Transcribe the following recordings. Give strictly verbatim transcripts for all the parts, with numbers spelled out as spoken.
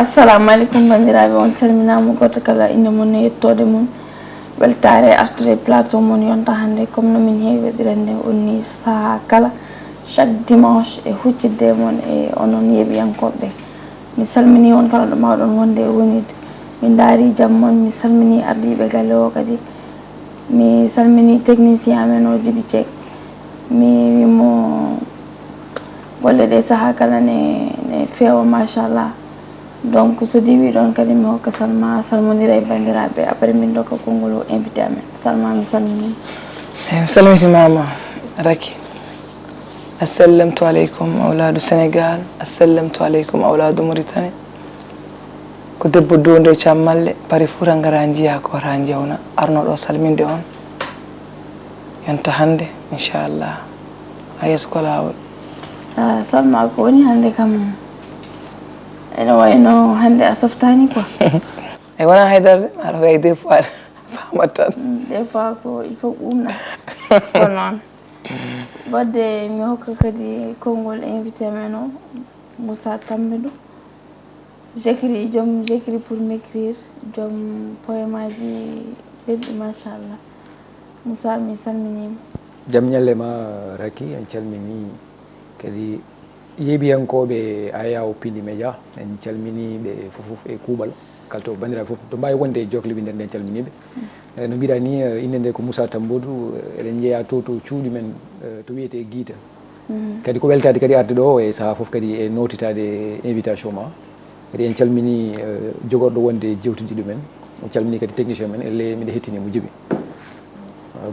Assalamu aleykum, banndiraaɓe, on calminaama, gooto kala innde mum e yettoode mum. Weltaare artude e plateau mon yonta hannde, comme no min heewi waɗirande on ni sahaa kala, chaque dimanche, e huccitde e mon e onon yeeɓiyankooɓe. Mi salminii on kala ɗo mbaawɗon wonde e woniidu. Min ndaari jam mon, mi salminii ardiiɓe galle o kadi. Mi salminii technicien amen o, Jibi Ceek. Mi wii mo golle ɗe sahaa kala ne, ne feewa, machallah. Donc, so diwii ɗon kadi, mi hokka Salma, salmondira e banndiraaɓe. Après, min ndokka konngol o invité amen. Salma, mi salminii. Eh, mi salmitimaama, Raki. Assalamtu aleykum, awlaadu Senegaal. Assalamtu aleykum, awlaadu Muritani. Ko debbo doondu e cammalle, pari Fuuta ngara njiya ko ta njawna. Arno ɗo salminde on. Yonta hannde, inchallah. A yeeso ko laawol. Ah, Salma, ko woni hannde kam? Ene wayno hannde a softaani quoi. E wona haydara de, aɗa wayi des fois famat tan. Mm, des fois ko il faut ɓuumna. Ko noon. Wadde mi hokka kadi konngol invité men o, Moussa Tambédou. J'écris, joom j'écris pour m'écrire, joom poemaaji belɗi, machallah. Moussa, mi salminiima. Jam ñalle ma, Raki, en calminii kadi yeeɓiyankooɓe Ayaw Pili Media, en calminii ɓe fof fof e kuuɓal, kala to banndiraaɓe fof to mbaawi wonde e jokalante nder nde, en calminii ɓe. Eh, no mbiɗa ni, eh, innde nde ko Moussa Tambédou, eh, eɗen njeyaa to, to cuuɗi men, eh, to wiyetee Guita. Mhm. Kadi ko weltaade kadi arde ɗo e sahaa fof kadi e nootitaade invitation ma. Kadi en calminii, eh, jogorɗo wonde e jewtidde ɗumen. En calminii kadi technicien men, elle miɗa hettini mo Jibi.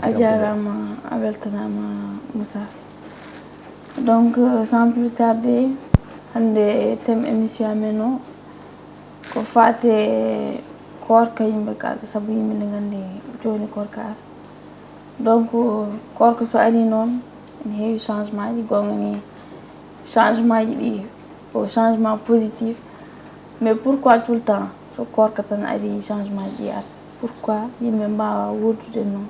A jaaraama, a weltanaama Moussa. Donc, euh, sans plus tarder, hannde thème émission amen o ko faate koorka yimɓe kaalɗe, sabu yimɓe ne nganndi jooni koorka ara. Donc, koorka so ari noon, ene heewi changement ji, goonga ni changement ji ɗi ko changement positif. Mais pourquoi tout le temps so koorka tan ari changement ji ɗi arta? Pourquoi yimɓe mbaawa wuurdude noon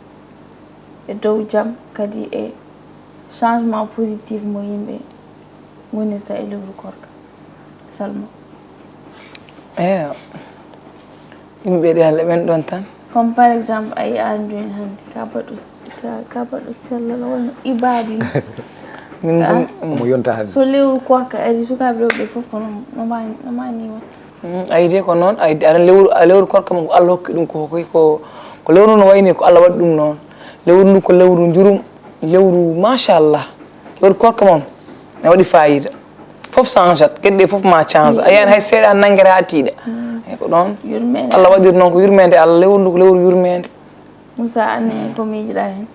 e dow jam, kadi e changement positif mo yimɓe ngonirta e lewru koorka? Salma. Eeyo. Yimɓe ɗe Alla ɓen ɗon tan. Comme par exemple, a yi aan jooni hannde, ka baɗɗo, ka, ka baɗɗo sellal, wonno ibaadu ni. Min Ah. Omo yonta hannde. So lewru koorka ari, sukaaɓe rewɓe fof ko noon, no ma, no ma ni won. Mm, a yii de ko noon, a yii de, aɗa lewru, a lewru koorka mum, ko Alla hokki ɗum, ko, ko, ko, ko lewru no wayni, ko Alla waɗi ɗum noon. Lewru ndu ko lewru njurum, lewru machallah. Lewru koorka mum, ne waɗi fayida. Fof changeat, geɗe ɗe fof ma change. A yiyan hay seeɗa nanngere haa tiiɗa. Mm. Eyi, ko ɗoon. Yurmeende. Alla waɗiri noon ko yurmeende Alla, lewru ndu ko lewru yurmeende. Moussa, aan ne, ko miijiɗaa heen?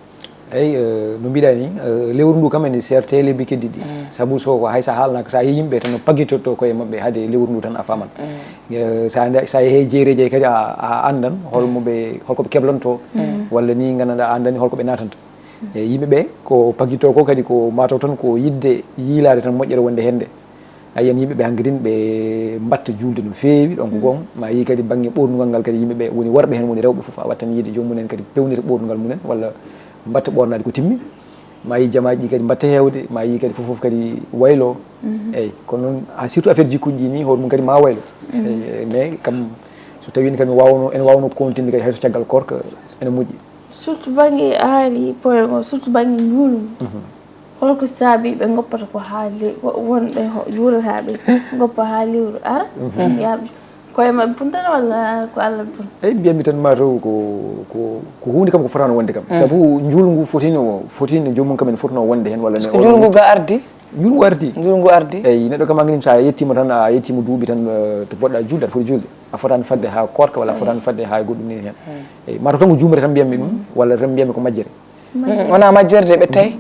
Eyi, eh, no mbiɗa ni, eh, lewru ndu kam ene seerti e lebbi keddiiɗi. Mm. Sabu so ko hay so a haalnaaka, so a yii yimɓe tan no paggitorto koye maɓɓe, hade lewru ndu tan a faaman. Mm. Eh, so a nda-, so a yehii jeereeji kadi a, a anndan holmo ɓe, holko ɓe keblantoo, Mm. walla ni nganndanɗaa a anndani holko ɓe naatanta. E yimɓe ɓe, ko paggitoo ko kadi ko mataw tan ko yiɗde yiilaade tan moƴƴere wonde heen nde. A yiyan yimɓe ɓe hankadin ɓe mbaɗta juulde no feewi, donc Mm. bon, ma yii kadi bannge ɓoornungal ngal kadi yimɓe ɓe woni worɓe heen, woni rewɓe fof, a wattan yiide joomum en kadi pewnita ɓoornungal mum en, walla mbaɗta ɓoornaade ko timmi. Ma yii jamaaji ɗi kadi mbaɗta heewde, ma yii kadi fof fof kadi waylo. Mhm. Eyi, kono noon, a surtout affaire jikkuuji ɗi ni, hoore mum kadi ma waylo. Mhm. Eyi, mais kam, so tawii kadi mi waawno, ene waawno continude kadi hay so caggal koorka, ene moƴƴi. Surtout bannge a haali point o, surtout bannge njuulu. Mhm. Holko saabi ɓe ngoppata ko haa le-, wo-, wonɓe ho-, juulataaɓe ngoppa haa lewru ara? Mhm. Yaaɓe koye maɓɓe puntata walla ko Alla pun? Eyi, mbiyatmi tan mataw ko, ko, ko huunde kam ko fotaano wonde kam. Mm. Sabu njuulu ngu fotiino, fotiino joomum kam en fotinoo wonde heen walla Parce ne que onon njuulu ngu ga ardi. Njuulu ngu ardi. Njuulu ngu ardi. Eyi, neɗɗo kam hankadi so a yettiima tan, a yettiima duuɓi tan, eh, to poɗɗa juulde, aɗa foti juulde. A fotaani fadde haa koorka walla a fotaani fadde haa goɗɗum ni heen. Mm. Eyi, mataw tan ko juumre tan mbiyatmi ɗum, walla tan mbiyatmi ko majjere. Mm, wonaa majjere de, ɓe tawi.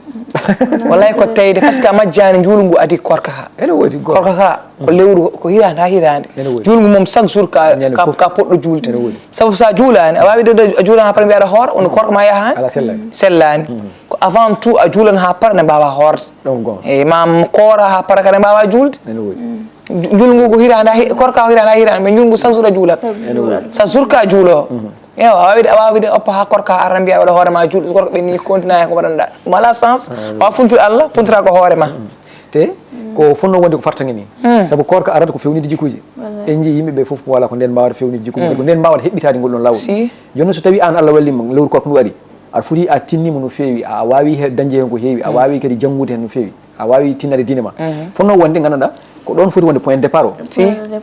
Wallay ko tawde, parce que a majjaani njuulu ngu adii koorka ka. Ene woodi, goonga. Koorka ka, ko lewru, ko hitaande haa hitaande. Ene woodi. Njuulu ngu moom, chaque jour ka, Ñande ka, fof. Ka poɗɗo juulde. Ene woodi. Sabu so a juulaani, a waawi de, de, a juulan haa pare mbiyaɗa hoor, woni koorka ma yahaani? Alaa sellay. Sellaani. Mm. Ko avant tout, a juulan haa pare ne mbaawa hoorde. Ɗum goonga. Eyi, ma koora haa pare kadi mbaawa juulde. Ene woodi. Ju-, njuulu ngu ko hitaande haa hi-, koorka ko hitaande haa hitaande, mais njuulu ngu chaque jour a juulat. Chaque jour. Chaque jour ka juuloo. Mhm. Ewa, a waawii de, a waawii de oppa haa koorka ara mbiya waɗa hoore ma juulɗo, so koorka ɓenni continue heen ko mbaɗanɗa. Ɗum alaa sens. Ah, oui. A waawaa funtude Alla, funtora ko hoore ma. Mhm. Te, Ko fotnoo wonde ko fartaŋŋe nii. Sabu koorka arata ko feewnitde jikkuuji. En njii yimɓe ɓee fof ko wala ko ndeen mbaawata feewnitde jikkuuji, ko ndeen mbaawata heɓɓitaade ngol ɗoon laawol. Jooni so tawii aan Allah wallii ma lewru koorka ndu ari, aɗa foti a tinniima no feewi, a waawi he dañde heen ko heewi, a waawi kadi janngude heen no feewi, a waawi tinnade diine ma. Fotnoo wonde nganndanɗaa ko ɗoon foti wonde point de départ o.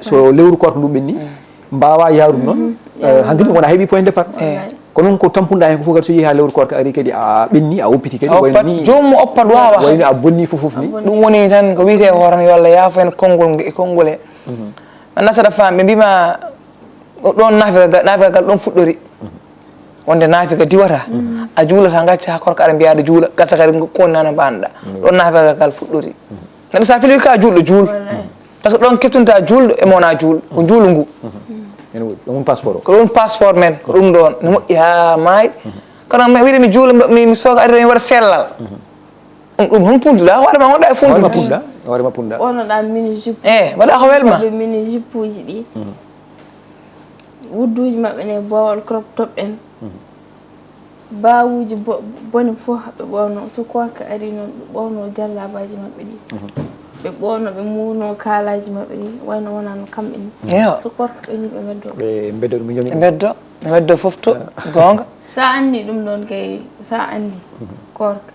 So lewru koorka ndu ɓenni, mbaawaa yaarude noon, eh, hankadi wona heɓi point de départ. Ko noon ko tampunɗaa heen ko fof kadi so yehi haa lewru koorka ari kadi a ɓenni, a woppiti kadi, wayno ni, joomum oppat waawa. Wayno a bonni fof fof ni. Ɗum woni tan ko wiyetee ko tan yo Allah yaafo en konngol nge-, e konngol he. Anndaa saɗa faam, ɓe mbiima ɗoon naafiga ga-, naafiga gal ɗoon fuɗɗori. Wonde naafiga diwata, a juulata, ngacca haa koorka ara mbiyaa aɗa juula, gasa kadi ko woni nana mbaanɗa. Ɗoon naafiga gal fuɗɗori. Neɗɗo so a fili ka juulɗo, juul. Par ce que ɗoon keftinta juulɗo e mo wonaa juulɗo, ko njuulu ngu. Ene woodi. Ɗum woni passeport o. Ko ɗum passeport men, ko ɗum ɗoon. Ne moƴƴi haa maayi. Kono mi wiide mi juula, mi, mi sooga arde, mi waɗa sellal. Ɗum, ɗum hon puntuɗa hoore ma, ngonɗa e funtude. Hoore ma punɗa, hoore ma punɗa. Ɓornoɗa mini jupe. Eh, mbaɗa ko welma. Ɓe mini jupe uji ɗi. Wudduuji maɓɓe ne, boowal crop top en. Baawuuji bo-, bone fof ɓe ɓoowno. So koorka ari noon, ɓe ɓoowno jallabaaji maɓɓe ɗi. Ɓe ɓoowno, ɓe muurno kaalaaji maɓɓe ɗi, wayno wonaa no kamɓe ni. Eyo. So koorka ɓe ni ɓe mbeddo. Ɓe mbeddo, ɓe njoñi. Ɓe mbeddo, ɓe mbeddo fof to, goonga. So a anndi ɗum ɗoon kay, so a anndi koorka.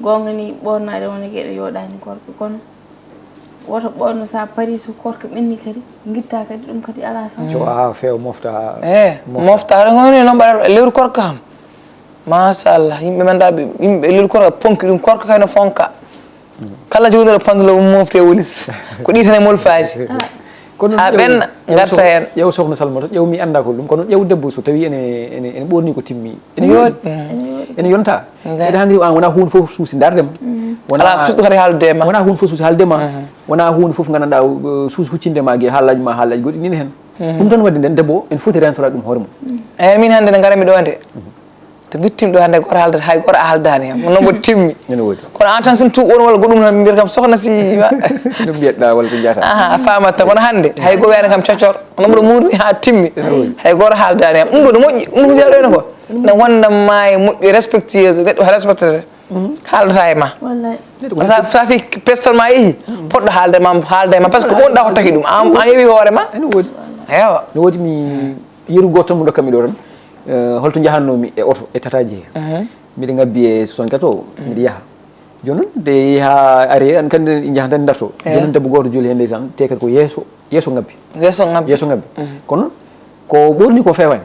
Goonga ni, ɓoornaade wona geɗe yooɗaani koorka, kono woto ɓoorno so a parii, so koorka ɓenni kadi, ngitta kadi, ɗum kadi alaa sens. So a feewa mofta, eh, mofta. Mofta, haɗa ngoni noon mbaɗa lewru koorka kam. Machallah, yimɓe mannda ɓe, yimɓe lewru koorka ponki ɗum, koorka kay no fonka. Kala jogoriiɗo pantalon mum mofte wolis. Ko ɗi tan e molfaaji. Kono haa ɓenna, ngarta heen. Ƴeew sohna Salmata, ƴeew mi anndaa ko ɗum, kono ƴeew debbo so tawii ene, ene, ene ɓoorni ko timmi. Ene yooɗi. Ene yonta. Kadi hankadi aan wonaa huunde fof suusi ndaardema. Wonaa, alaa fuɗɗo kadi haalde ma. Wonaa huunde fof suusi haalde ma. Wonaa huunde fof nganndanɗaa, uh, suusi huccinde ma ge haalaaji ma, haalaaji goɗɗi nii heen. Ɗum tan waɗi nden debbo o, ene foti rentoraade ɗum hoore mum. Eeyi, min hannde nde ngarmi ɗo nde. To bittim ɗo hannde, gooto haaldata, hay gooto a haaldaani heen. Mo noon mboɗo timmi. Ene woodi. Kono aan tan, so mi tuuɓi on walla goɗɗum tan, mbiyata kam, "Sohna si, wa." Ɗum mbiyatɗaa walla ko njata. Aha, a faamataa tan. Kono hannde, hay gooto wiyaani kam cocor. Hono mboɗo muurmi haa timmi. Ene woodi. Hay gooto haaldaani am. Ɗum ɗo no moƴƴi, ɗum ko njaɗoyno ko. Ne wonda ma e moƴƴi, respectueuse, neɗɗo respectata. Haaldata e ma. Wallay. Sa, sa fi pestor ma yehi, poɗɗo haalde ma, haalda e ma, par ce que wonɗa ko taki ɗum. An, an yewi hoore ma. Ene woodi. Ewa. No woodi mi yeru gooto tan mo dokkami ɗo tan. Eh, holto njahatnoomi e oto, e tataaji he. Miɗo ngabbi e soixante-quatorze, miɗo yaha. Jooni noon, nde yaha ari, an kandi ɗi njaha tan darto. Jooni noon, debbo gooto joli heen ndeysaan, te kadi ko yeeso, yeeso ngabbi. Yeeso ngabbi. Yeeso ngabbi. Kono noon, ko ɓoorni ko feewaani.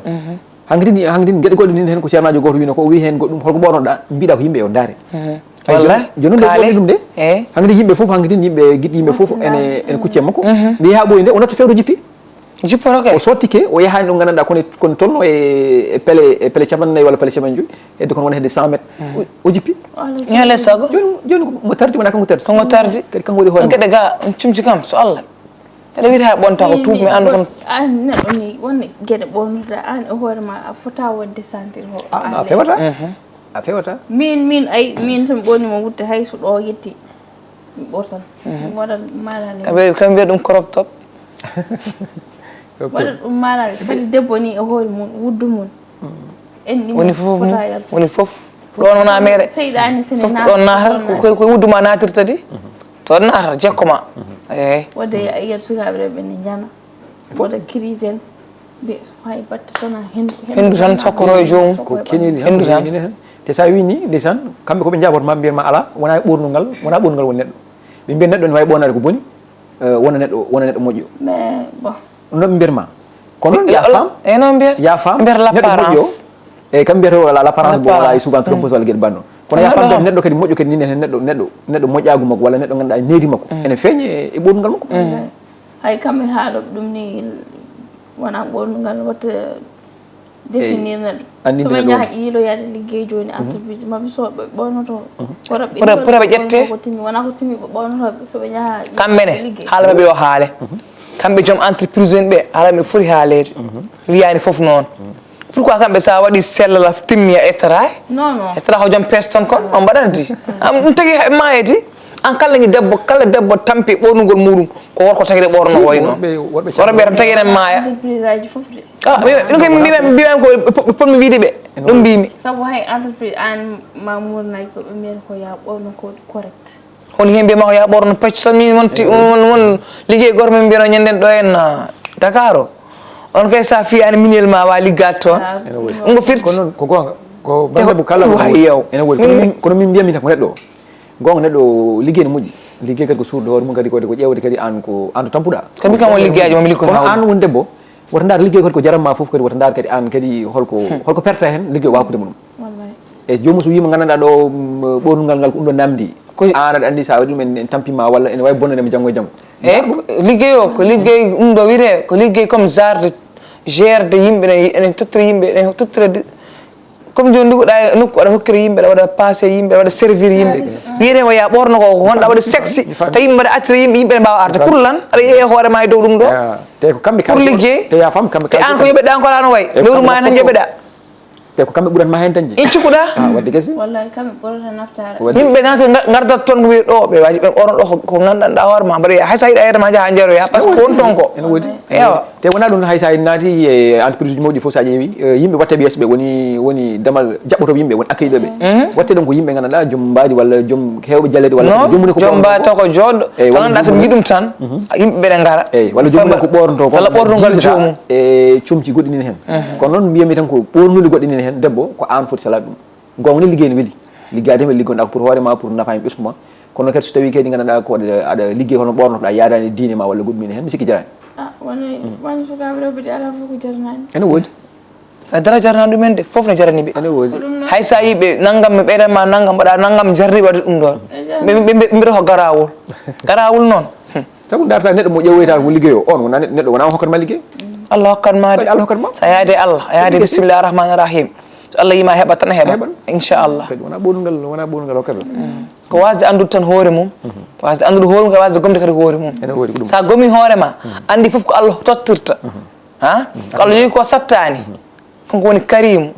Hankadi ni, hankadi ni, geɗe goɗɗe ni heen ko ceernaajo gooto wiino ko, o wii heen goɗɗum, "Holko ɓoornoɗaa?" Mbiɗa ko yimɓe yo ndaare. Ay, wallay, jooni, jooni noon ɓe kaale. Ɓoorni ɗum de. Eh. Hankadi yimɓe fof, hankadi yimɓe, giɗɗi yimɓe fof, ene, ene kucci e makko. Nde yaha ɓooyi nde, o nattu fewdo jippi. Jippoto kay. O sotti ke, o yahaani ɗo nganndanɗaa kono, kono tolno e, e pele, e pele capanɗe nayi walla pele capanɗe joyi. Hedde kono wona hedde cent mètres. O, o jippi. Ñaale sago. Jooni, jooni ko mo tardi wona kanko tardi. Kanko tardi. Kadi kanko waɗi hoore. Kadi ga, on cumci kam, so Allah. Aɗa wiyata haa ɓonta ko tuub mi anndu kon. An neɗɗo ni, won geɗe ɓoornotoɗaa an e hoore ma, a fota wonde sentir ho-, a, a fewata. A fewata. Min, min, ay, min tan ɓoorni mo wutte hay so ɗo yetti. Mi ɓoortan. Mi waɗa malaade. Kamɓe, kamɓe mbiyata ɗum crop top. Crop top. Waɗa ɗum malaade. Kadi debbo ni e hoore mum, wuddu mum. En ni woni fof mum, woni fof. Ɗoon wona meere. Seyɗaani sene fof ko ɗoon naata, ko, ko, ko wuddu ma naatirta di. Toon naata, jekko ma. Eey. Wadde a yiyat sukaaɓe rewɓe ne njana. Fof. Waɗa crise en. Mbi-, hay batte sona hendu, hendu tan sokkoro e joomum. Ko keniri tan, hendu tan. Te sa wii ni, ndeysaan, kamɓe ko ɓe njaabotoo ma, mbiyat ma alaa, wona ɓoornungal, wona ɓoornungal woni neɗɗo. Ɓe mbiya neɗɗo ne waawi ɓoornaade ko boni, eh, wona neɗɗo, wona neɗɗo moƴƴo. Mais bon. No ɓe mbiyat ma. Kono noon, ya femme, eh, noon mbiyat, ya femme, mbiyat neɗɗo moƴƴo, l'apparence. Eyi, kam mbiyata wala l'apparence, bon, wala e souvent trompeuse wala geɗe banno. Kono ya femme, neɗɗo kadi moƴƴo kadi ni, neɗɗo, neɗɗo, neɗɗo moƴƴaagu makko walla neɗɗo ngannduɗaa needi makko. Ene feeñe e ɓoornungal makko. Hay kamɓe haalooɓe ɗum ni, wona ɓoornungal watta définir neɗɗo. Anndi so ɓe njaha yiiloyaade liggey jooni, entreprise maɓɓe so ɓe ɓoornoto. Pour, pour ɓe ƴette. Ko timi, wona ko timi ɓe ɓoornoto, so ɓe njaha kamɓe ne, haala maɓɓe yo haale. Kamɓe joom entreprise en ɓe, haala ɓe foti haaleede. Wiyaani fof noon. Pourquoi kamɓe so a waɗi sellal a timmi a ettata? Non, non. Ettata ko joom pees toon kon, on mbaɗata di. Am ɗum tagi e maayde. An kala ngi debbo, kala debbo tampi ɓoornugol muɗum, ko worko tagi de ɓoorno woy noon. Worɓe tan tagi enen maaya. Entreprise aji fof de. Ah, mi, ɗum kay mbiimi, mbiimi ko ɓe po-, ɓe potmi wiide ɓe. Ɗum mbiimi. Sabu hay entreprise an ma muurnay ko ɓe mbiyan ko ya ɓoorno ko correct. Woni heen mbiya ma ko yaa ɓoorno pecco tan, min wonti won won liggey gooto min mbiyano ñanden ɗo en, ah, Dakar o. On kay sa fiyani minel ma wa liggaade toon. Ene woodi. Ɗum ko firti. Ko noon, ko goonga. Ko bannde mo kala ko wa yeew. Ene woodi. Kono min, kono min mbiyami tan ko neɗɗo o. Goonga, neɗɗo o liggey ne moƴƴi. Liggey kadi ko suurde hoore mum, kadi ko, ko ƴeewde kadi aan ko, aan to tampuɗa. Ko min kam won liggeyaaji mo mi liggoto. Kono aan won debbo, wota ndaar liggey kadi ko jaram ma fof, kadi wota ndaar kadi aan kadi holko, holko perta heen liggey o waakude mo ɗum. Wallahi. E joomum so wiima nganndanɗaa ɗo, mm, ɓoornungal ngal ko ɗum ɗo namdi. Ko aan aɗa anndi so a waɗi ɗum en, en tampima walla ene waawi bonnande mo janngo e janngo. Eeyi, ko liggey o, ko liggey ɗum ɗo wiyetee, ko liggey comme genre de, gérde yimɓe ne, ene tottira yimɓe, ene tottira de, comme jooni ndugoɗaa e nokku aɗa hokkira yimɓe, aɗa waɗa passé yimɓe, aɗa waɗa servir yimɓe. Wiyetee ko yaa ɓoorno ko, ko wonɗa waɗa sexy, tawi yimɓe mbaɗa attira yimɓe, yimɓe ene mbaawa arde. Pour lan? Aɗa yeeya hoore ma e dow ɗum ɗo. Te ko kamɓe, pour kamɓe liggey. Te yaa fam kamɓe, te aan ko yoɓeɗaa ko alaa no wayi. Lewru ma en tan njoɓeɗaa. Te ko kamɓe ɓuratma heen dañde. In cikkuɗaa? Ah, wadde gasi. Wallahi, kamɓe ɓurata naftaare. Wadde. Yimɓe nata nga-, ngardat toon ko wiya ɗo, ɓe waaji ɓen, onon ɗo ko, ko nganndanɗaa hoore ma, mbaɗa hay so a yiɗaa yeeyde ma, njaha njeroya, par ce que won toon ko. Ene woodi. Ewa. Te wonaa ɗum hay so a naati e entreprise uji mawɗi fof, so a ƴeewi, eh, yimɓe waɗteeɓe yeeso ɓe woni, woni damal jaɓɓotooɓe yimɓe, woni accueil ɓe. Waɗte ɗum ko yimɓe nganndanɗaa joom mbaadi walla joom heewɓe jaleeɗe walla non, joom mum ne ko joom ɓoorno mbaadi taw ko jooɗɗo. Eyi, walla kala joom ɗa so mum ne mbaɗi ɗum tan, yimɓe ɓe ngara. Eyi, walla joom mum ne ko ɓoornotoo ko walla ɓoornungal jiidataa joomum. E comci goɗɗi nini heen. Kono noon mbiyami tan ko ɓoornude goɗɗi nini heen, debbo ko aan foti salaade ɗum. Goonga ni liggey ne weli. Liggaade heen weli liggonɗaa ko pour hoore ma, pour nafa heen ɓesngu ma. Kono kadi so tawii kadi nganndanɗaa ko aɗa, aɗa liggey hono ɓoornotoɗaa yaadaani diine ma walla goɗɗum nini heen, mi sikki jaraani. Ah, woni, woni sukaaɓe rewɓe de alaa fof ko jaranaani. Ene woodi. A dara jaranaani ɗumen de, fof ne jarani ɓe. Ene woodi. Ko ɗum noon. Hay so a yii ɓe nanngam, mi ɓeydan ma nanngam, mbaɗa nanngam, jarani waɗde ɗum ɗoon. Ɓe, ɓe, ɓe, ɓe mbiyata ko garaawol. Garaawol noon. Sabu ndarta neɗɗo mo ƴeewoyta ko liggey o, on wona neɗɗo, neɗɗo wona o hokkat ma liggey. Allah hokkat ma de. Kadi Allah hokkat ma. So a yaade Allah, a yaade bismillah rahmani rahim. So Allah yii ma heɓat tan a heɓat. A heɓat. Inchallah. Kadi wona ɓoornungal, wona ɓoornungal hokkat o. Ko waasde anndude tan hoore mum. Waasde anndude hoore mum, ko waasde gomde kadi hoore mum. Ene woodi ko ɗum. So a gomii hoore ma, anndi fof ko Allah tottirta. Ha? Ko Allah yehi ko sattaani. Kanko woni Karimu.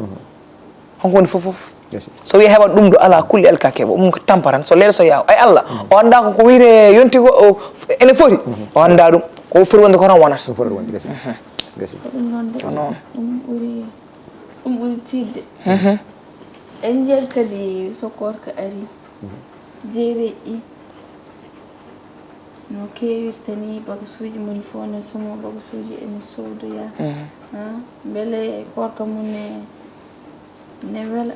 Kanko woni fof fof. Yes. So wiya heɓat ɗum ɗo, alaa kulli alkake o, ɗum ko tamparan, so leeɗe so yaawa. Ay Allah, o anndaa ko, ko wiyetee yonti ko, o, ene foti. O anndaa ɗum. Ko foti wonde ko tan wonata. Ɗum foti wonde, gasi. Gasi. Ko ɗum noon de. Ko noon. Ɗum ɓuri, ɗum ɓuri tiiɗde. En njiyat kadi so koorka arii. Jeereeji no keewirta ni, bagasuuji moni fof ne somo, bagasuuji ene soodoya. Ah, mbele koorka mum ne, ne wela?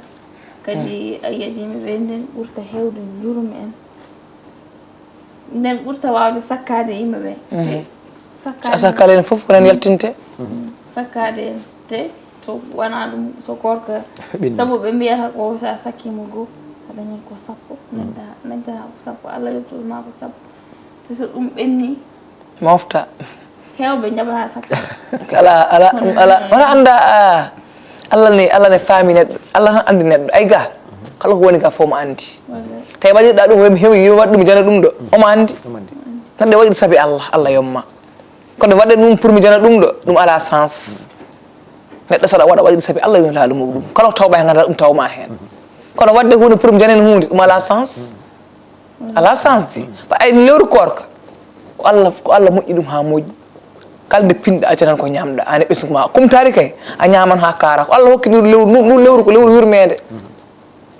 Kadi a yiyat yimɓe ɓe nden ɓurta heewde njurum en. Nden ɓurta waawde sakkaade yimɓe ɓe. Te sakkaade. So a sakkaade en fof ko nen yaltinte. Sakkaade en te so wonaa ɗum, so koorka. Ɓenni. Sabu ɓe mbiyata ko so a sakkiima goo, a dañat ko sappo. Nanta, nanta ko sappo, Allah yoɓtoto ma ko sappo. Te so ɗum ɓenni. Mofta. Heewɓe njaɓata sakko. Ala, ala, ɗum ala. Wona annda, ah, Allah ne, Allah ne faami neɗɗo. Allah tan anndi neɗɗo. Ay ga, kala ko woni ga fof mo anndi. Wallahi. Tawi waɗirɗa ɗum, heewi, heewi, yo waɗ ɗum, jana ɗum ɗo. Omo anndi. Omo anndi. Tan ɗe waɗi sabi Allah, Allah yomma. Kono waɗde ɗum pour mi jana ɗum ɗo, ɗum ala sens. Neɗɗo saɗa waɗa, waɗi sabi Allah, yoni laalu mum ɗum. Kala ko tawɓa heen, nganndaa ɗum tawma heen. Kono waɗde huunde pour mi janen huunde, ɗum ala sens. Ala sens di. Ba ay lewru koorka, ko Allah, ko Allah moƴƴi ɗum haa moƴƴi. Kala nde pinɗa, a janan ko ñaamɗa, aan e ɓesngu ma. Kumtaari kay, a ñaaman haa kaara. Ko Allah hokki ndu lewru, ndu, ndu lewru ko lewru yurmeende.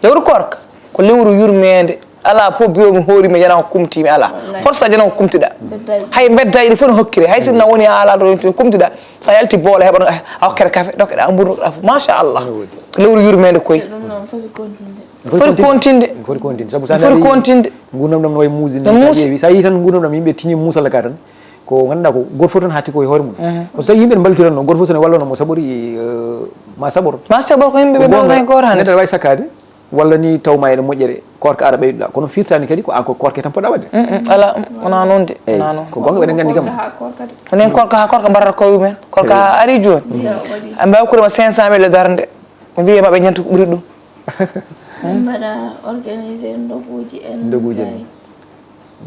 Lewru koorka ko lewru yurmeende. Alaa fof biyo mi hoori mi jana ko kumti mi alaa. Wallahi. Forsa jana ko kumtiɗa. Beddaji. Hay bedda iɗi fof no hokkire. Hay sinno woni a alaa ɗo to kumtiɗa. Sa yalti boola heɓa a hokkere kafe, ɗokeɗa mburu ɗokeɗa fof. Machallah. Ko lewru yurmeende koy. Te ɗum noon foti kontinde. Foti kontinde. Foti kontinde. Sabu sa foti kontinde. Ngurnam ɗam no wayi muusde ni. No sa muusi. Ƴeewi, sa yii tan ngurnam ɗam yimɓe tiñi muusal ka tan. Ko ngannduɗaa ko gooto fof tan haatti ko e hoore mum. Kono so tawii yimɓe ne mballitiranno, gooto fof so ne wallanoo mo saɓori, eh, ma saɓor. Ma saɓor ko yimɓe ɓe mballana e gooto hannde. Neɗɗo aɗa waawi sakkaade, walla ni taw ma eɗen moƴƴere, koorka ara ɓeyduɗaa. Kono firtaani kadi ko aan ko koorka tan poɗɗa waɗde. Mm, mm, alaa, mm, wonaa noon de, eyi, wonaa noon. Ko goonga, eɗen nganndi kam. Koorka haa koorka de. Onon koorka haa koorka mbaɗata koye mumen. Koorka haa ari jooni. Eyi. Ɓe mbaawi hokkude ma cinq cent mille e darnde. Ɓe mbiye ma ɓe ñanta ko ɓuri ɗum. Min mbaɗa organiser ndoguuji en. Ndoguuji en.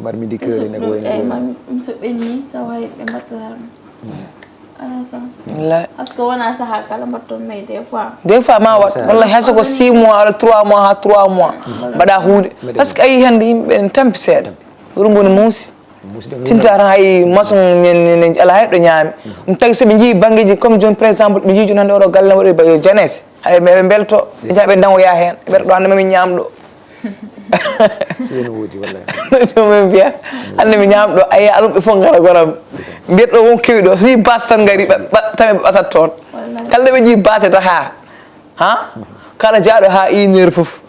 Marmite de cœur ene ko wayno ɗum. Eyi, ɗum so ɓenni, tawa ɓe mbaɗtata ɗum. Alaa sens. Wallahi. Parce que wonaa sahaa kala mbaɗton, mais des fois. Des fois ma waɗ. Wallahi, hay so ko six mois walla trois mois haa trois mois. Mbaɗa huunde. Parce que a yii hannde yimɓe ɓe ne tampi seeɗa. Wuuro ngo ne muusi. Tinta tan hay maçon ne, ne, ne alaa hay ɗo ñaami. Ɗum tagi so ɓe njii banngeeji comme jooni, par exemple, ɓe njii jooni hannde oɗo galle ne waɗi ba-, yo janese. Hay ɓe, ɓe mbelto, ɓe njaha ɓe dañoya heen. Ɓe ɗo hannde mami ñaam ɗo. Si ene woodi, wallay. Ɗum min mbiya, hannde mi ñaam ɗo, ayi, alum ɓe fof ngara goram. Mbiyat ɗo won kewi ɗo, si bas tan ngari, ɓa-, ɓa-, tawɓe ɓe ɓasat toon. Kala ɓe njii bas e Dakar, ha? Kala jaaɗo ha une heure fof,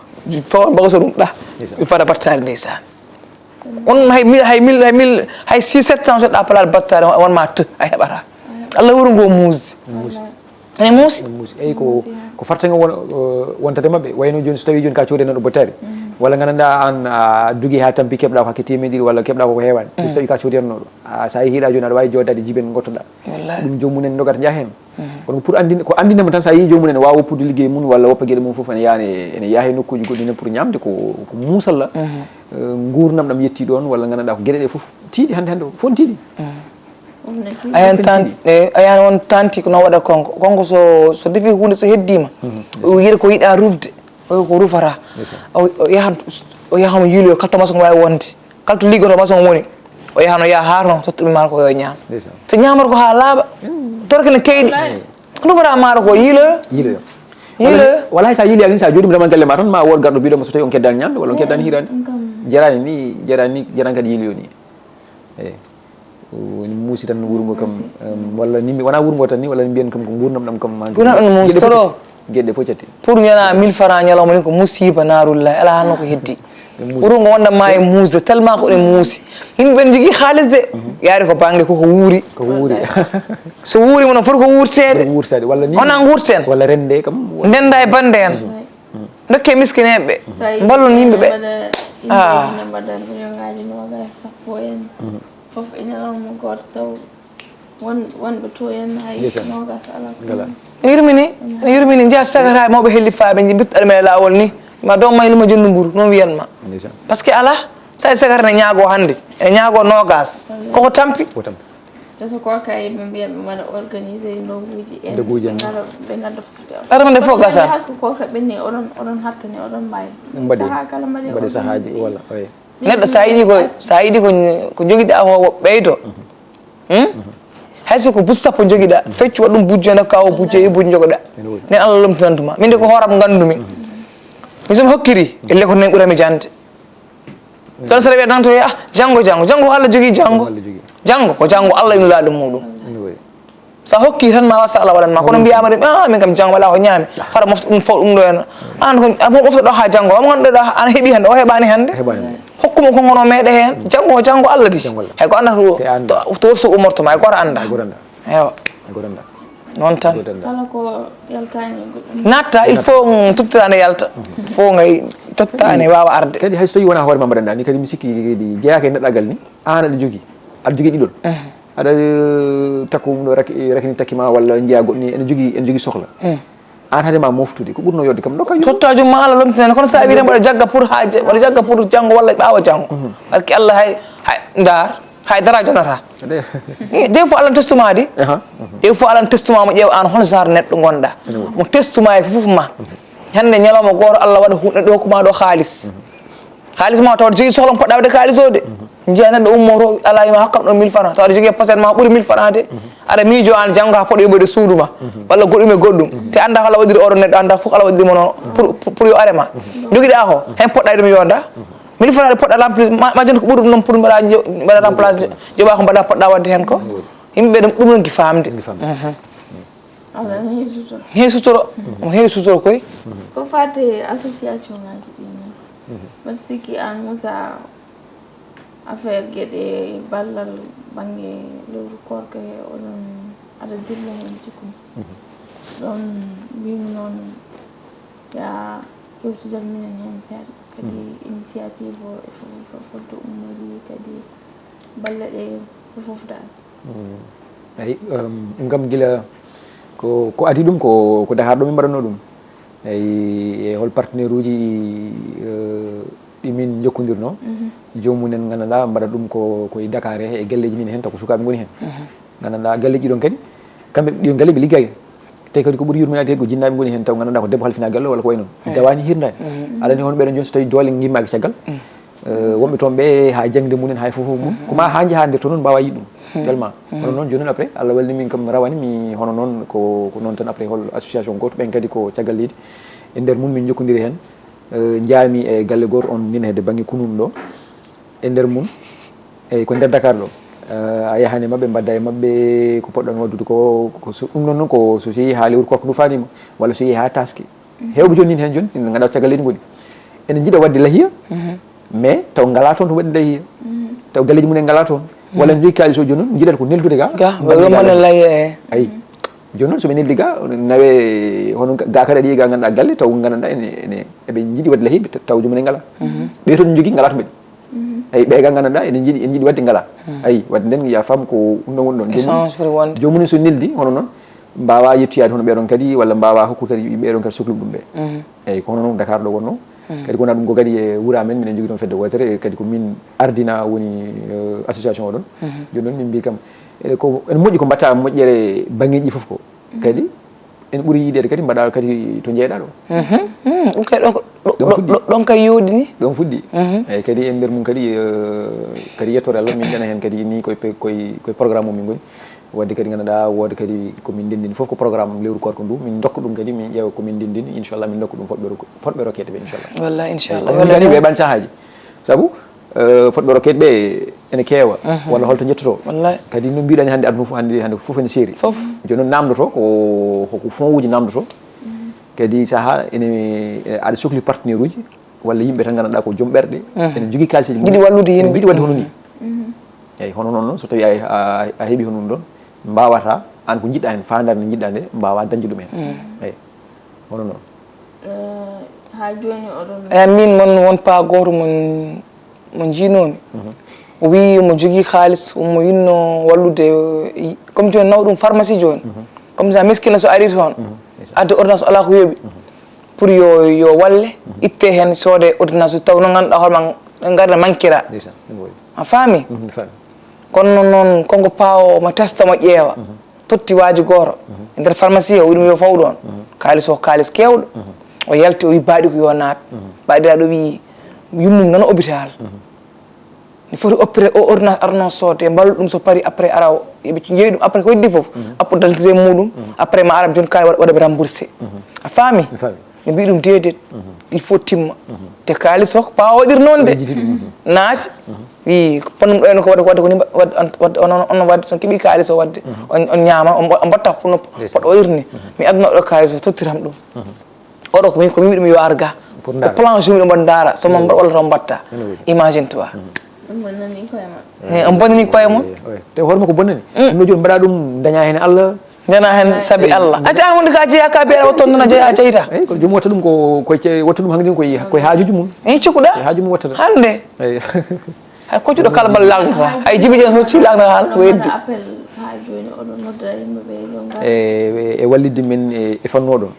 fawon bagoso ɗum ɗa. Ndeysaan. Mi fada battaali ndeysaan. On hay mil, hay mil, hay mil, hay six, sept cents seɗɗa palaat battaali, won ma tëh, a heɓata. Allah wuro ngo muusi. Muusi. Ene muusi. Ene muusi. Eyi, ko, ko fartaŋŋe won, eh, wontata e maɓɓe. Wayno jooni, so tawii jooni ka coodii neɗɗo battaali. Walla nganndanɗaa aan a dogi haa tampi keɓɗaa ko hakke teemedere ɗiɗi walla keɓɗaa ko ko heewaani. So tawii ka coodii neɗɗo. A, so a yehii ɗaa jooni aɗa waawi jooɗaade jiben ngottoɗaa. Wallaahi. Ɗum joomum en nogata njaha heen. Kono pour anndin-, ko anndinama tan so a yehii joomum en waawa woppude liggey mum walla woppa geɗe mum fof ene yaha, ene yaha e nokkuuji goɗɗi ne pour ñaamde ko, ko muusalla. Eh, nguurndam ɗam yettii ɗoon walla nganndanɗaa ko geɗe ɗe fof tiiɗi hannde hannde o, fof ne tiiɗi. A yan tan, e, a yan on tanti ko no waɗa konko. Konko so, so defi huunde so heddiima, o wiyata ko yiɗa rufde, o ko rufata. Ndeysaan. O, o yahan, o yahan yiiloyo kala to maçon waawi wonde. Kala to liggoto maçon woni, o yahan o yaha haa toon, so toɓi maaro ko yo ñaam. Ndeysaan. So ñaamata ko haa laaɓa, torke ne keyɗi. Ko rufata maaro ko yiiloyo. Yiiloyo. Yiiloyo. Walla hay so a yiiloyaaki ni, so a jooɗiima tan galle ma tan, ma wood garɗo biiɗo ma so tawi on keddaani ñaamde walla on keddaani hiiraade. Jaraani ni, jaraani ni, jaraani kadi yiiloyo ni. Eyi. Woni muusi tan wuro ngo kam, em, walla ni mi, wonaa wuro ngo tan ni, walla ni mbiyen kam ko nguurndam ɗam kam ma. Nguurndam ɗam muusi geɗe fof toro. Geɗe fof catti. Pour ñana mille francs ñalawma ni ko musiba naarullahi, alaa hannde ko heddi. Ɓe muusi. Wuro ngo wonda ma e muusde, tellement ko ɗen muusi. Yimɓe ɓen jogii haalis de, yaari ko bannge ko, ko wuuri. Ko wuuri. So wuuri mo no foti ko wuurteede. Ko wuurteede, walla ni. Wona nguurten. Walla rende kam. Ndennda e bannde en. Ndokke miskineeɓe ɓe. Mballon yimɓe ɓe. Ah. Ina mbaɗa million ngaaji noogaas, sappo en. Fof e ñalawma gooto taw won, wonɓe to en hay noogaas alaa. Ngala. Ene yurmini, ene yurmini. Njeya sagata e mawɓe hellifaaɓe, nji-, mbittuɗa ɗum e laawol ni. Ma doom ma ilma jonndu mburu, noon wiyan ma. Ndeysaan. Parce que alaa, so a sagata ne ñaago hannde, ene ñaago noogaas. Koko tampi. Ko tampi. Te so koor kay, ɓe mbiya ɓe mbaɗa organisé ndoguuji en. Ndoguuji en. Ɓe ngara, ɓe ngadda fof. Arma nde fof gasa. Hay so ko koor kay ɓenni, oɗon, oɗon hattani, oɗon mbaawi. Mbaɗi. Sahaa kala mbaɗi mbaɗi organisé sahaaji, ɗi. Walla, oye. Neɗɗo so a yiɗi ko, so a yiɗi ko, ko jogiɗa ko ɓeydo. Hmm? Hay so ko buuji sappo jogiɗa, feccu waɗ ɗum buuji joyi, kawo buuji joyi, buuji jogoɗa. Ene woni. Nden Allah lomtinantuma. Min de ko hooram ngandumi. Mi son hokkiri, elle ko nen ɓurami jande. Kono so rewɓe tan to, ah, janngo, janngo. Janngo ko Allah jogii janngo. Janngo Allah jogii. Janngo ko janngo Allah ina laaɗo muɗum. Ene wayi. So a hokki tan ma wasa Allah waɗan ma. Kono mbiyaama de, ah, min kam janngo alaa ko ñaami. Fara mofta ɗum fof ɗum ɗo en. An ko, a mo mofta ɗo haa janngo. Omo ngannduɗaa ana heɓi hannde, o heɓaani hannde. Heɓaani hannde. Hokkuma ko ngono meeɗe heen. Janngo ko janngo Allah di. Janngo Allah. Hay ko annda to, te annda. To, to worsu umorto ma, hay gooto annda. Hay gooto annda. Ewa. Hay gooto annda. Noon tan. Hay gooto annda. Kala ko yaltaani e goɗɗum. Natta, il faut, mm, tottitaande yalta. Il faut ngay tottitaande waawa arde. Kadi hay so tawii wonaa hoore ma mbaɗanɗaa ni, kadi mi sikki kadi jeyaaka e neɗɗagal ni, aan aɗa jogii. Aɗa jogii ɗiɗol. Aɗa, eh, takko ɗum ɗo rak-, eh, rakini takki ma walla njeyaa goɗɗo ni, ene jogii, ene jogii sohla. Aan haade ma moftude, ko ɓurnoo yodde kam, ndokka yumma. Totta jumma Allah lomtinani, kono so a wiide mbaɗa jagga pour haa je-, mbaɗa jagga pour janngo walla ɓaawo janngo. Barki Allah hay, hay, ndaar, hay dara jonata. Des fois Allah testuma di. Aha. Des fois Allah testuma mo ƴeew aan hol genre neɗɗo ngonɗa. Mo testuma e fof ma. Hannde ñalawma gooto Allah waɗa hu-, neɗɗo hokkuma ɗo haalis. Haalis ma tawa aɗa jogii sohla mo poɗɗa waɗde haalis o de. Njiya neɗɗo ummoto, alaa ma hokkam ɗo mille francs. Tawa aɗa jogii poset ma ɓuri mille francs de. Aɗa miijo aan janngo haa poɗɗo yoɓoyde suudu ma. Walla goɗɗum e goɗɗum. Te annda ko Allah waɗiri oɗo neɗɗo, annda fof ko Allah waɗiri mo noon. Pour, pour, pour yo are ma. Jogiɗa ko, heen poɗɗa ɗum yonda. Mille francs ɗe poɗɗa remplacé, ma, ma jon ko ɓuri ɗum noon pour mbaɗa, mbaɗa remplacé. Joɓa ko mbaɗa poɗɗa waɗde heen ko. Yimɓe ɗum, ɗum ngi faamde. Ngi faamde. Aɗa heewi sutoro. Heewi sutoro. Mo heewi sutoro koy. Ko fate association ngaji ɗi ni. Mbaɗa sikki aan Moussa, affaire geɗe ballal bannge lewru koorka he, oɗon aɗa dilla heen cikkumi. Ɗon mbimi noon ya yewtidal minen heen seeɗa. Kadi initiative o e fof, fof, fodde ummori, kadi balle ɗe fof, fof dal. Mm. Eyi, um, ɗum kam gila ko, ko adii ɗum, ko, ko Dakar ɗo min mbaɗatnoo ɗum. Eyi, e hol partenaire uji ɗi, eh, ɗi min njokkondirnoo. Joomum en nganndanɗaa mbaɗa ɗum ko, ko e Dakar he, e galleeji men heen, taw ko sukaaɓe ngoni heen. Nganndanɗaa galleeji ɗon kadi, kamɓe ɗiɗon galle ɓe liggaaki. Tawi kadi ko ɓuri yurminaade ko jinnaaɓe ngoni heen, taw nganndanɗaa ko debbo halfinaa galle walla ko wayi noon. Dawaani, hirnaani. Aɗa anndi hono ɓeɗon jooni so tawii doole ngimmaaki caggal. Eh, wonɓe toon ɓe haa jaŋde mum en, haa e fof fof mum. Ko ma haa njahaa nder to noon mbaawaa yiɗ ɗum. Tellement. Hono noon jooni noon après, Allah walli min kam rawani mi hono noon ko, ko noon tan après hol association gooto ɓen kadi ko caggal leydi. E nder mum min njokkondiri heen. Eh, njaami e galle gooto on, min hedde bannge Kunun ɗo, e nder mum, e ko nder Dakar ɗo. Eh, a yahan e maɓɓe, mbadda e maɓɓe ko poɗɗon waddude ko, ko so, ɗum noon noon ko so yehi haa lewru koorka ndu faanima, walla so yehi haa taaske. Heewɓe jooni nin heen jooni, ina ngannduɗaa caggal leydi ngoni. Ene njiɗa waɗde lahiya, mais taw ngalaa toon to waɗde lahiya. Taw galleeji mum en ngalaa toon. Walla ne jogii kaalis o jooni noon, njiɗata ko neldude ga, ga, mbaɗa yo mbaɗa mane lahiya, e. Ayi. Jooni noon, so ɓe neldi ga, nawe hono ga kadi aɗa yiya ga ngannduɗaa galle, taw ngannduɗaa ene, ene, eɓe njiɗi waɗde lahiya, taw joomum en ngalaa. Ɓe toon ne jogii, ngalaa to mbaɗi. Ayi, ɓe ga ngannduɗaa ene njiɗi, ene njiɗi waɗde ngalaa. Ayi, waɗde nden ya fam ko ɗum ɗon woni ɗon. Joomum, joomum en so neldi, hono noon, mbaawa yettoyaade hono ɓee ɗon kadi, walla mbaawa hokkude kadi ɓee ɗon kadi sokluɓe ɗum ɓe. Eyi, ko hono noon Dakar ɗo wonnoo. Kadi ko wonaa ɗum ko kadi e wuro amen, miɗen njogii toon fedde wootere, kadi ko min ardina woni, eh, association o ɗon. Jooni noon min mbii kam, eɗe ko, ene moƴƴi ko mbaɗta moƴƴere banngeeji ɗi fof ko. Kadi ene ɓuri yiɗeede kadi mbaɗa kadi to njeyɗaa ɗo. Ɗum kay ɗon ko, ɗo, ɗon ɗo, fuɗɗi. Ɗo, ɗon kay yooɗini. Ɗon fuɗɗi. Eyi, kadi e nder mum kadi, eh, kadi yettoore Allah, min ɗana heen kadi ni koye pe-, koye, koye programme o min ngoni. Wadde kadi ngannduɗaa, wooda kadi ko min ndenndini fof ko programme lewru koorka ndu, min ndokka ɗum kadi, min ƴeewa ko min ndenndini, inchallah, min ndokka ɗum fotɓe ro-, fotɓe rokkeede ɓe, inchallah. Wallaahi, inchallah. Eyi, wallaahi, weeɓani sahaaji. Sabu, eh, fotɓe rokkeede ɓe ene keewa, walla holto njettotoo. Wallaahi. Kadi no mbiɗani hannde aduna fof, hannde, hannde fof ene seeri. Fof. Jooni noon naamndotoo ko, ko, ko fonds uji naamndotoo. Kadi sahaa ene, ene aɗa sokli partenaire uji, walla yimɓe tan ngannduɗaa ko joom ɓerɗe, ene njogii kaalisi mum. Njiɗi wallude yimɓe. Ene njiɗi waɗde hono ni. Eyi, hono noon noon, so tawii a, a, a heɓii hono ɗum ɗon, mbaawata aan ko njiɗɗaa heen, faandaare nde njiɗɗaa nde, mbaawaa dañde ɗum heen. Eyi, hono noon. Eh, haa jooni oɗon. Eyi, min mon won paa gooto mon, mo njiinoomi. O wii omo jogii kaalis, omo yinnoo wallude, eh, comme jooni naw ɗum pharmacie jooni. Comme ça, miskina so arii toon, adda ordonnance alaa ko yooɓi. Pour yo, yo walle, itte heen, soode ordonnance taw no ngannduɗaa hoore ma, ngarda mankira. Ndeysaan, ɗum waɗi. A faami? Mhm, mi faami. Kono noon, noon, konko paawo mo testa, mo ƴeewa. Totti waaji gooto e nder pharmacie o, wiɗum yo faw ɗoon. Kaalis o, kaalis keewɗo. O yalti, o wi baaɗi ko yo naat. Baaɗiraaɗo wi yummum nana hôpital. Ne foti opéré o ordonnance arno soode, mballu ɗum so pari après ara o, eɓe jeeyi ɗum après ko heddi fof. Appo daltire muɗum, après ma ara jooni kaali waɗa, waɗa remboursé. A faami? Mi faami. Ɓe mbi ɗum déedéet, il faut timma. Te kaalis o ko paawa waɗir noon de. Naati, wi ko panum ɗo en ko waɗa, ko waɗa ko ni mba-, waɗ-, on, waɗ-, on, on, on waɗde son keɓi kaalis o waɗde. On, on ñaama, on mbo-, on mbotta pour no poɗɗo waɗir ni. Mi adduno ɗo kaalis o tottiram ɗum. Oɗo ko min, ko min mbiɗum yo ar ga. Pour ko ndaara. Plan jour miɗo mbaɗa ndaara, so mo mbaɗa walla to mbatta. Imagine toi. Ɗum bonnani koye mon. He, on bonnani koye mon. Te hoore makko bonnani. Ɗum no jooni mbaɗa ɗum daña heen Allah. Daña heen sabi Allah. A jaha wonde ka jeeya ka biya o toon nana jeeya a jeyta. Eyi, kono joom watta ɗum ko, ko ce-, watta ɗum hanki koye, koye haajuji mum. Eyi, cikkuɗa? Koye haaju mum wattata. Hannde. Eyi. Hay koccuɗo kala bal laŋ ko. Hay jibi jen hocci laŋ hal ko weddi. Appel haa jooni oɗon nodda yimɓe ɓe yo ngar. E, e, e wallitde min e, e fannu oɗon.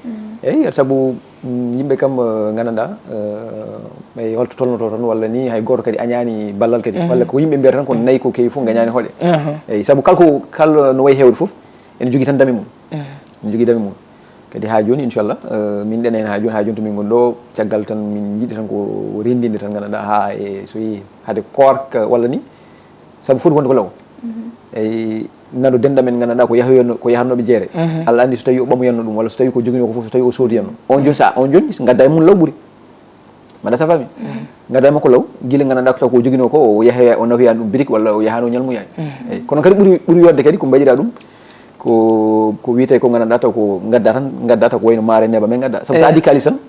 Eyi, sabu, mm, yimɓe kam, eh, nganndanɗaa, eh, e holto tolnotoo toon, walla ni hay gooto kadi añaani ballal kadi. Walla ko yimɓe mbiyata tan ko nayi ko kewi fof ngañaani hoɗe. Eyi, sabu kala ko, kala no wayi heewde fof, ene jogii tan dame mum. Ene jogii dame mum. Kadi haa jooni, inchallah, eh, min ɗana heen haa jooni, haa jooni to min ngoni ɗo, caggal tan min njiɗi tan ko renndinde tan, nganndanɗaa, haa e so yehi hade koorka walla ni, sabu foti wonde ko law. Eyi, nano dennda men, nganndanɗaa, ko yahoyno-, ko yahatnooɓe jeere. Allah anndi so tawii o ɓamoyanno ɗum, walla so tawii ko joginoo ko fof, so tawii o soodiyanno. On jooni, so a, on jooni, so ngadda e mum law ɓuri. Mbaɗa sa faami? Ngadda e makko law, gila nganndanɗaa ko taw ko joginoo ko, o yahoya, o nahoya ɗum bitik, walla o yahano ñalmoyaani. Eyi, kono kadi ɓuri, ɓuri yodde kadi ko mbaɗiraa ɗum, ko, ko wiyetee ko nganndanɗaa taw ko ngadda tan, ngadda taw ko wayno maaro e neeba men ngadda. Sabu so a addi kaalis tan,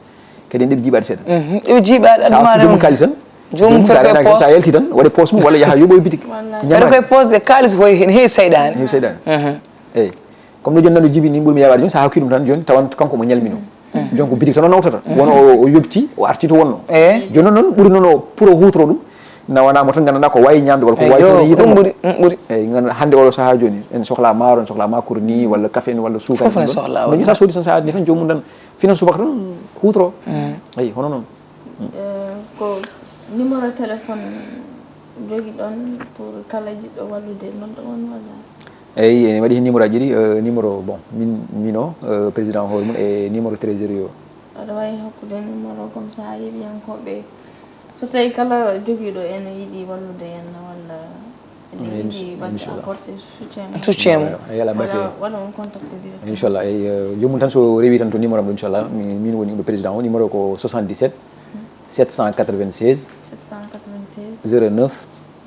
kadi en ɗeɓi jiiɓaade seeɗa. Ɗeɓi jiiɓaade. Sa addi maaro joomum kaalis tan, joomum joomum sa ferko e reenaaki tan, sa poos. Yalti tan, waɗe poos mum walla yaha yoɓoy bitik. Wallaahi. Ñammaade. Ferko e poos de kaalis ko he, he seyɗaane. He seyɗaane. Eyi. Kono ɗo jooni nano jibi ni ɓurmi yawaade jooni, sa hokki ɗum tan jooni tawan kanko mo ñalminoo. Jooni ko bitik tan o nawtata. Wona o, o yobti, o arti to wonnoo. Eyi. Jooni noon, noon ɓuri noon o pour o huutoro ɗum, nawanaama tan nganndanɗaa ko waawi ñaamde walla ko waawi fof ne yiita ɗum mo. Ɓuri, ɗum ɓuri. Eyi, nganndanɗaa hannde oɗo sahaa jooni, en sohlaa maaro, en sohlaa macaroni walla kafe en walla suukar. Fof ne sohlaa. Ɗum sa soodi tan, sa addi tan joomum tan finan subaka tan huutoro. Eyi, hono noon. Eh, ko numéro téléphone jogiɗon pour kala jiɗɗo wallude nodda on walla? Eyi, ene waɗi heen numéro aji ɗiɗi, eh, numéro, bon, min, min o, eh, président hoore mum e numéro trésorier o. Aɗa waawi hokkude numéro comme ça yeeɓiyankooɓe, so tawii kala jogiiɗo ene yiɗi wallude en walla ene yiɗi waɗde apporter soutien mum. Soutien mum. Eyi, alaa basi. Waɗa, waɗa on contacté directement. Inchallah, eyi, eh, joomum tan so rewi tan to numéro am ɗo, inchallah, mi-, min woni ɗo président o, numéro ko soixante-dix-sept, sept cent quatre-vingt-seize sept cent quatre-vingt-seize zéro neuf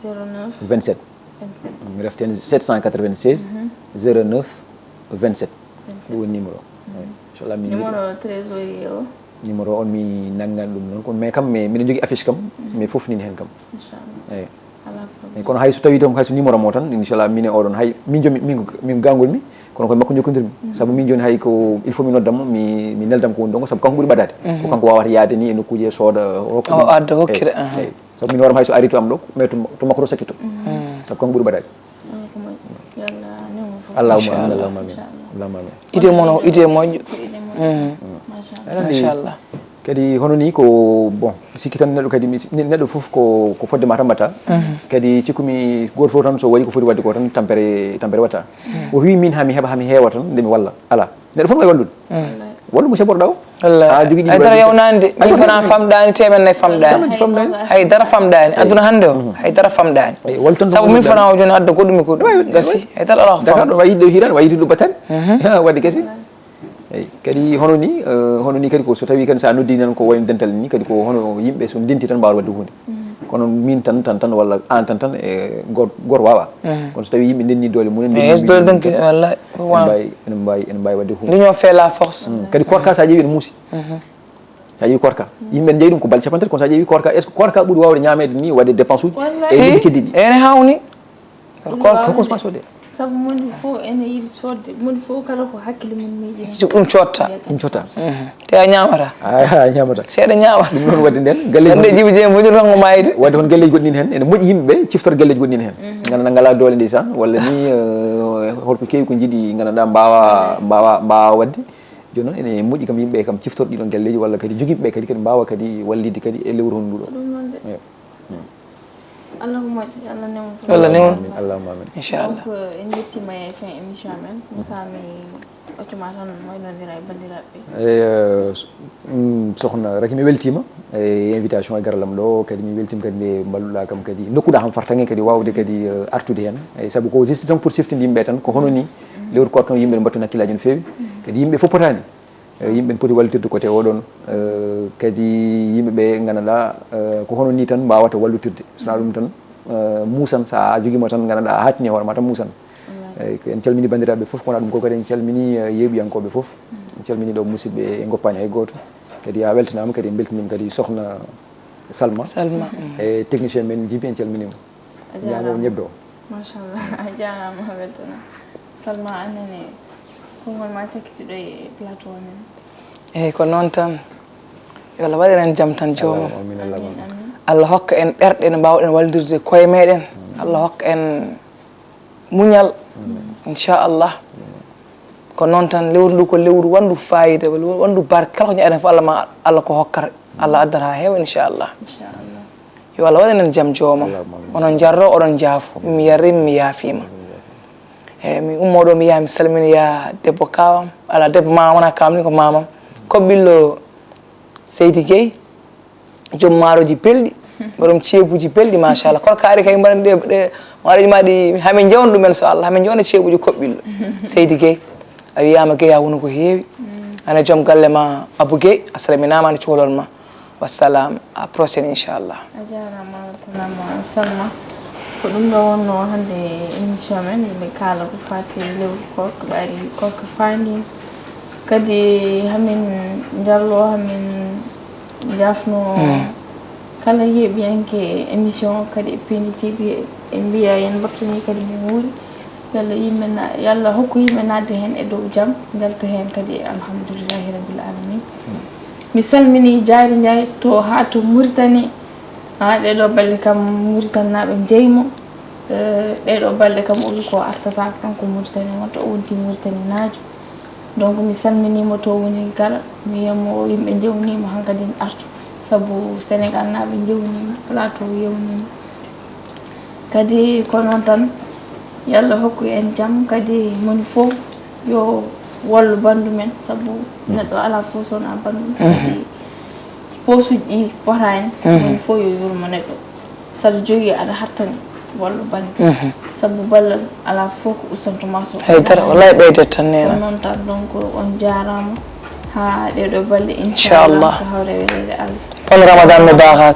zéro neuf vingt-sept. vingt-sept Mi refti heen sept cent quatre-vingt-seize zéro neuf vingt-sept. Ɗum woni numéro. Eyi, inchallah min numéro trésorier o. Numéro on mi nanngan ɗum noon, kono mais kam mi- miɗo jogii affiche kam, mais fof nini heen kam. Inchallah. Eyi. Alaa Eyi, problème. kono hay so tawii toon hay so numéro mo tan, inchallah minen oɗon hay min jomi min min gangol mi, kono koye makko jokkondirmi. Sabu min jooni hay ko il faut mi noddamo mi mi neldam ko woni ɗon ko, sabu kanko ɓuri ɓadaade. Ko kanko wawata yaade ni e nokkuuji e sooda hokka O ɗum. adda hokkira, Eyi, aha. Eyi. Sabu min hoorema hay so ari to am ɗo mais to to makko to sakkito. Sabu kanko ɓuri ɓadaade. Alaa ko moƴƴi. Yalla newmo fof. Allahumma Inchallah. Amin, Allahumma amin. Inchallah. Allahumma amin. Idée mono idée moƴƴo. Ko idée moƴƴo. Machallah. Aɗa anndi, Machallah. Kadi hono ni ko bon, sikki tan neɗɗo kadi mi- neɗɗo fof ko ko fodde ma tan mbatta. Kadi cikkumi goto fof tan so waɗi ko foti waɗde ko tan tampere tampere watta. O wi min hami heɓa hami heewa tan nde mi walla ala neɗɗo fof wawi wallude. Wallu monsieur Borɗa o. Walla A jogii ɗiɗi ay dara waɗi- yawnani de, min fana famɗani temen nay famɗani. Famɗani. Hay dara famɗani aduna hannde o, hay dara famɗani. Eyi, wallu tan ko Sabu min wallude. Fana o joni adda goɗɗum e goɗɗum. Gasi, hay dara ala ko Dakar famɗani. Ɗo wayi yiɗde hiran wayi yiɗde ɗum battani. Waɗde kesi. Eyi, kadi hono ni eh, hono ni kadi ko so tawi kadi sa noddi nan ko wayno dental ni kadi ko hono yimɓe so ndenti tan mbawa waɗde hunde. Kono min tan tan tan walla an tan tan e goto goto wawa. Kono so tawi yimɓe ndenni doole mumen. Eyi, doole donki walla. Ene mbawi ene mbawi ene mbawi waɗde hunde. L'union fait la force. Kadi korka sa ƴeewi ene muusi. Sa ƴeewi korka yimɓe ne jeeyi ɗum ko balɗe capanɗe tati, kono sa ƴeewi korka est ce que korka ɓuri wawde ñamede ni waɗde dépense uji? E Si lebbi keddiɗi. Ene hawni. Ɓuri Korka. Wawde. Koko spasode. Sabu moni fof ene yiɗi sodde, moni fof kala ko hakkille mum miiji heen. Ɗum cotta. Ɗum cotta. Te a ñamata. A ñamata. Seeɗa ñawa. Ɗum noon waɗde nden galleji Ande jibi jeyi mujur tan ko mayde. Wadde hon galleji goɗɗi hen ene moƴƴi yimɓe ciftor galleji goɗɗi hen. Gandanɗa ngala doole ndeysaan walla ni eh, holko kewi ko jiiɗi gandanɗa mbawa mbawa mbawa wadde. Joni noon ene moƴƴi kam yimɓe kam ciftor ɗiɗon galleji walla kadi jogiɓe kadi kadi mbawa kadi wallidde kadi e lewru hon nduɗo. Ɗum noon de. Eyo. Allah ko moƴƴo, Allah newno. Walla newno. Amin, Allahumma amin. Inchallah. Donc en jettima e fin émission amen. Musa mi occuma tan waynodira e bandiraɓe. Eyi, eh, s- mm, sohna Raki mi weltima e invitation e garalam ɗo kadi mi weltima kadi nde mballuɗa kam kadi dokkuɗa kam fartange kadi wawde kadi eh, artude hen. Eyi, saabu ko juste tan pour siftinde yimɓe tan ko hono ni lewru koor kam yimɓe ne mbattun hakkillaji no fewi. Kadi yimɓe fof potani. Eh, yimɓe ne poti wallitirde côté oɗon eh, kadi yimɓeɓe gandanɗa eh, ko hono ni tan mbawata wallitirde sona ɗum tan eh, musan sa joguima tan gandanɗa a hatini hoorema tan musan. Eyi, ko en calmini bandiraɓe fof kona ɗum ko kadi en calmini eh, yeeɓiyankoɓe fof. En calmini ɗo musidɓe e goppani hay goto. Kadi a weltanama kadi en beltinima kadi sohna Salma. Salma. E technicien men jibi en calminima. A Ñaamo jarama. Ñebbe o. Machallah a jarama a weltana. Salma anene konngol ma cakkitiɗo e plateau amen. Eyyi ko noon tan. Yo Allah waɗan en jam tan joomum. Amin Allahumma. Amin. Allah hokka en ɓerɗe no mbawɗen wallidirde koye meɗen. Allah hokka en muñal. Inchallah. Ko noon tan lewru ndu ko lewru wandu fayida wandu barke kala ko ñaɗen fof Allah ma Allah ko hokkata. Allah addata heew inchallah. Inchallah. Yo Allah waɗan en jam joomum. Onon jarro oɗon jaafo mi yarrima mi yaafima. Eyyi mi ummo ɗo mi yaha mi salmini ya debbo kawam ala debbo ma wona kawam ni ko mamam. Koɓɓillo Seydi Gueye. Joom maaroji belɗi. Borom ceebuji belɗi machallah kono kaari kay mbaɗan ɗe ɗe maaroji ma ɗi hamin jewna ɗumen so Allah hamin jewna ceebuji koɓɓillo. Seydi Gueye. A wiyama Gueye a woni ko heewi. Ana joom galle ma Abou Gueye a salminama ana cukalol ma. Wassalam à prochaine inchallah. A jarama a weltanama Salma. Ko ɗum ɗo wonno hande émission men yimɓe kaala ko fati e lewru korka ɓayri korka fandima. Kadi hamin jarlo hamin jafno kala yeeɓiyanke émission o kadi e pindi tv ɓe mbiya yen mbattani kadi mo wuuri. Yalla yimɓe na yalla hokku yimɓe nadde hen e dow jam njalta hen kadi e alhamdulillahi rabbil alamin. Mi salmini Diary Ndiaye to ha to Mauritanie. Ha ɗeɗo balɗe kam Mauritanie naɓe jeymo. Ɗeɗo balɗe kam o wi ko artata kanko Mauritanie wonta o wonti Mauritanie najo. Donc mi salminimo to woni kala mi wiyamo yimɓe jewnima hankadi artu sabu Sénégal naɓe jewnima plateau yewnima. Kadi ko noon tan yo Allah hokku en jam kadi moni fof yo wallu bandu men sabu neɗɗo ala fof sona bandu kadi posuji ɗi potani moni fof yo yurmo neɗɗo. Saɗa jogii aɗa hattani wallu bannge sabu ballal alaa fof ko ustanto ma so. Haydara wallay ɓeydet tan neena. Noon tan donc on jaaraama haa ɗeɗo balɗe inchallah so hawre weleede Allah. Ramadan Mubarak.